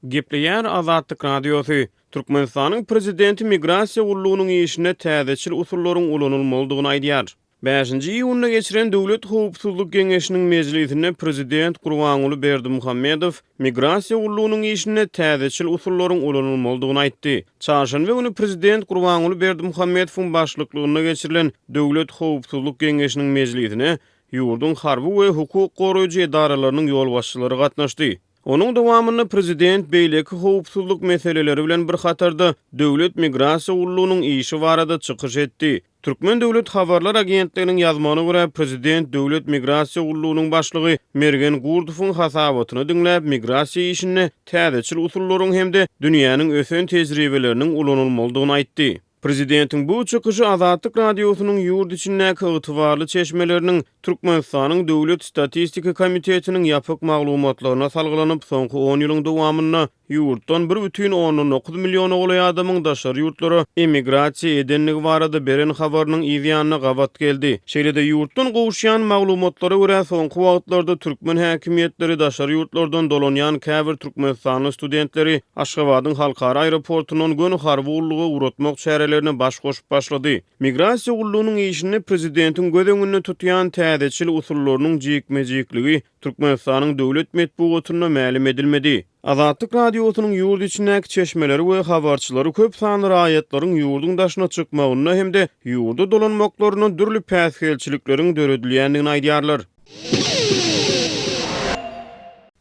Gepleýär Azatlyk Radiosy, Türkmenistanyň Prezidenti migrasiýa gullugynyň işinde täzeçil usullaryň ulanylmalydygyny aýdýar. Bäşinji iýunda geçiren Döwlet howpsuzlyk geňeşiniň mejlisinde prezident Gurbanguly Berdimuhamedow migrasiýa gullugynyň işinde täzeçil usullaryň ulanylmalydygyny aýtdy. Çarşenbe güni prezident Gurbanguly Berdimuhamedowyň başlyklygynda geçirilen Döwlet howpsuzlyk geňeşiniň mejlisine ýurduň harby we hukuk goraýjy edaralarynyň ýolbaşçylary gatnaşdy. Onuň dowamynda prezident beýleki howpsuzlyk meseleleri bilen bir hatarda Döwlet migrasiýa gullugynyň işi barada çykyş etdi. Türkmen döwlet habarlar agentliginiň ýazmagyna görä, prezident Döwlet migrasiýa gullugynyň başlygy Mergen Gurdowyň hasabatyny diňläp, migrasiýa işinde täzeçil usullaryň hem-de dünýäniň ösen tejribeleriniň ulanylmalydygyny aýtdy. Prezidentiň bu çykyşy Azatlyk Radiosynyň ýurt içindäki ygtybarly çeşmeleriniň Türkmenistanyň Döwlet statistika komitetiniň ýapyk maglumatlaryna salgylanyp, soňky on ýylyň dowamynda ýurtdan bir 1,9 milliona golaý adamyň daşary ýurtlara emigrasiýa edendigi barada beren habarynyň yz ýanyna gabat geldi. Şeýle-de, ýurtdan gowuşýan maglumatlara görä, soňky wagtlarda türkmen häkimiýetleri daşary ýurtlardan dolanýan käbir türkmenistanly studentleri Aşgabadyň halkara aeroportundan göni harby gulluga ugratmak çärelerine baş goşup başlady. Migrasiýa gullugynyň işinde prezidentiň göz öňünde tutýan täzeçil usullarynyň jikme-jikligi Türkmenistanyň döwlet metbugatynda mälim edilmedi. Azatlyk Radiosynyň ýurt içindäki çeşmeleri we habarçylary köp sanly raýatlaryň ýurduň daşyna çykmagynda hem-de ýurda dolanmaklarynda dürli päsgelçilikleriň döredilýändigini aýdýarlar.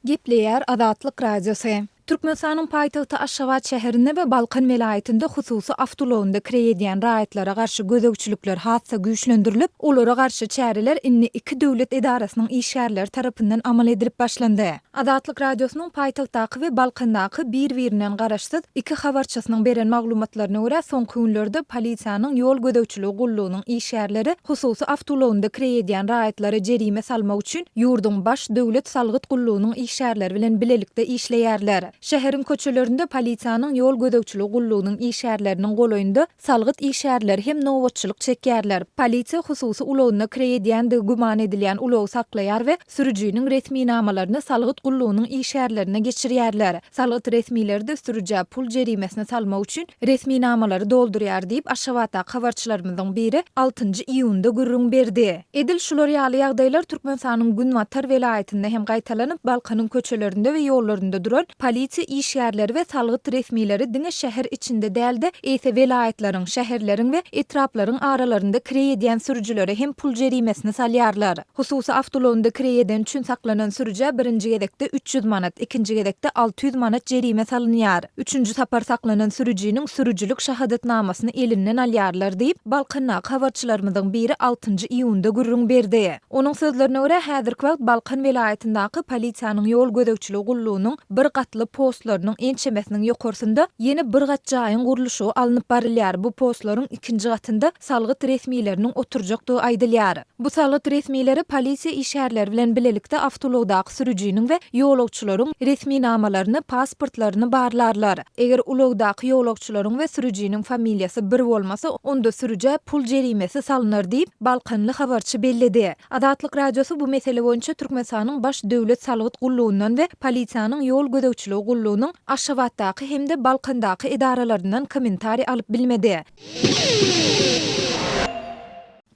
Gepleýär Azatlyk Radiosy. Türkmenistanyň paýtagty Aşgabat şäherinde we Balkan welaýatynda hususy awtoulagynda kireý edýän raýatlara garşy gözegçilikler has-da güýçlendirilip, olara garşy çäreler indi iki döwlet edarasynyň işgärleri tarapyndan amal edilip başlandy. Azatlyk Radiosynyň paýtagtdaky we Balkandaky bir-birinden garaşsyz iki habarçysynyň beren maglumatlaryna görä, soňky günlerde polisiýanyň ýol gözegçiligi gullugynyň işgärleri hususy awtoulagynda kireý edýän raýatlara jerime salmak üçin ýurduň Baş döwlet salgyt gullugynyň işgärleri bilen bilelikde işleýärler. Şäheriň köçelerinde polisiýanyň ýol gözegçiligi gullugynyň işgärleriniň golaýynda salgyt işgärleri hem nobatçylyk çekýärler. Polisiýa hususy ulagynda kireý edýändigi güman edilýän ulagy saklaýar we sürüjiniň resminamalaryny salgyt gullugynyň işgärlerine geçirýärler. Salgyt resmileri-de sürüjä pul jerimesini salmak üçin resminamalary doldurýar diýip, Aşgabatdaky habarçylarymyzyň biri altynjy iýunda gürrüň berdi. Edil şular ýaly ýagdaýlar Türkmenistanyň günbatar welaýatynda hem gaýtalanyp, Balkanyň köçelerinde we ýollarynda duran polisiýa işgärleri we salgyt resmileri diňe şäher içinde däl-de, eýse welaýatlaryň, şäherleriň we etraplaryň aralarynda kireý edýän sürüjilere hem pul jerimesini salýarlar. Hususy awtoulagynda kireý eden üçin saklanan sürüjä birinji gezekde 300 manat, ikinji gezekde 600 manat jerime salynýar. Üçünji sapar saklanan sürüjiniň sürüjilik şahadatnamasyny elinden alýarlar diýip, Balkandaky habarçylarymyzyň biri altynjy iýunda gürrüň berdi. Onuň sözlerine görä, häzirki wagt Balkan welaýatyndaky polisiýanyň ýol gözegçiligi gullugynyň bir gatly postlarynyň ençemesiniň ýokarsynda ýene bir gat jaýyň gurluşygy alnyp barylýar, bu postlaryň ikinji gatynda salgyt resmileriniň oturjakdygy aýdylýar. Bu salgyt resmileri polisiýa işgärleri bilen bilelikde awtoulagdaky sürüjiniň we ýolagçylaryň resminamalaryny, pasportlaryny barlarlar. Eger ulagdaky ýolagçylaryň we sürüjiniň familiýasy bir bolmasa, onda sürüjä pul jerimesi salnar diýip, balkanly habarçy belledi. Azatlyk Radiosy bu mesele boýunça Türkmenistanyň Baş döwlet salgyt gullugyndan we polisiýanyň ýol gözegçiligi gullugynyň Aşgabatdaky hem-de Balkandaky edaralaryndan kommentariý alyp bilmedi.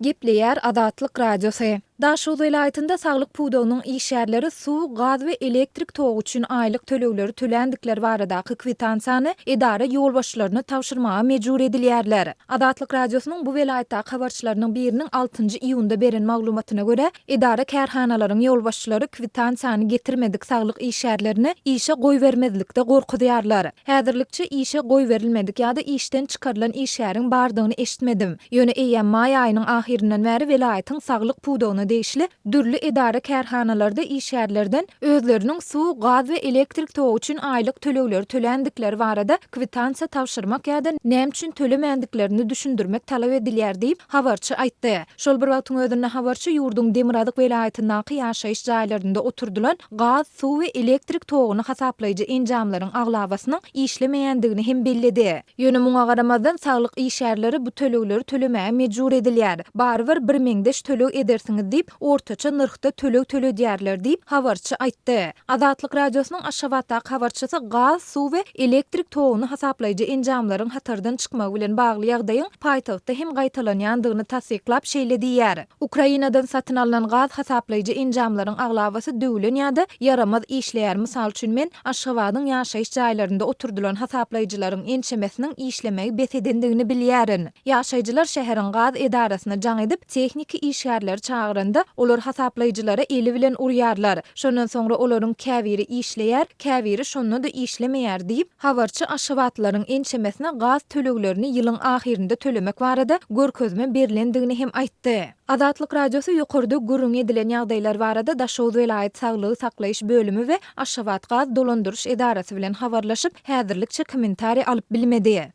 Gepleýär Azatlyk Radiosy. Daşoguz welaýatynda saglyk pudagynyň işgärleri suw, gaz we elektrik togy üçin aýlyk tölegleri töländikleri baradaky kwitansiýany edara ýolbaşçylaryna tabşyrmaga mejbur edilýärler. Azatlyk Radiosynyň bu welaýatdaky habarçylarynyň biriniň altynjy iýunda beren maglumatyna görä, edara-kärhanalaryň ýolbaşçylary kwitansiýany getirmedik saglyk işgärlerini işe goýbermezlikde gorkuzýarlar. Häzirlikçe işe goýberilmedik ýa-da işden çykarylan işgäriň bardygyny eşitmedim. Ýöne eýýäm maý aýynyň ahyryndan bäri welaýatyň saglyk pudagyna degişli dürli edara-kärhanalarda işgärlerden özleriniň suw, gaz we elektrik togy üçin aýlyk tölegleri töländikleri barada kwitansiýa tabşyrmak ýa-da näme üçin tölemändiklerini düşündirmek talap edilýär diýip, habarçy aýtdy. Şol bir wagtyň özünde habarçy ýurduň demirgazyk welaýatyndaky ýaşaýyş jaýlarynda oturdylan gaz, suw we elektrik toguny hasaplaýjy enjamlaryň aglabasynyň işlemeýändigini hem belledi. Ýöne muňa garamazdan, saglyk işgärleri bu tölegleri tölemäge mejbur edilýär. Barybir birmeňzeş töleg edersiňiz diýip. diýip, ortaça nyrhda töleg töledýärler diýip, habarçy aýtdy. Azatlyk Radiosynyň Aşgabatdaky habarçysy gaz, suw we elektrik toguny hasaplaýjy enjamlaryň hatardan çykmagy bilen bagly ýagdaýyň paýtagtda hem gaýtalanýandygyny tassyklap, şeýle diýýär, Ukrainadan satyn alnan gaz hasaplaýjy enjamlaryň aglabasy döwlen ýa-da ýaramaz işleýär. Mysal üçin, men Aşgabadyň ýaşaýyş jaýlarynda oturdylan hasaplaýjylaryň ençemesiniň işlemegi bes edendigini bilýärin. Ýaşaýjylar şäheriň gaz edarasyna jaň edip, tehniki işgärleri çagyranda, olar hasaplaýjylara eli bilen urýarlar. Şondan soňra olaryň käbiri işleýär, käbiri şonda-da işlemeýär diýip, habarçy aşgabatlylaryň ençemesine gaz töleglerini ýylyň ahyrynda tölemek barada görkezme berlendigini hem aýtdy. Azatlyk Radiosy ýokarda gürrüňi edilen ýagdaýlar barada Daşoguz welaýat saglygy saklaýyş bölümi we Aşgabatgaz dolandyryş edarasy bilen habarlaşyp, häzirlikçe kommentariý alyp bilmedi.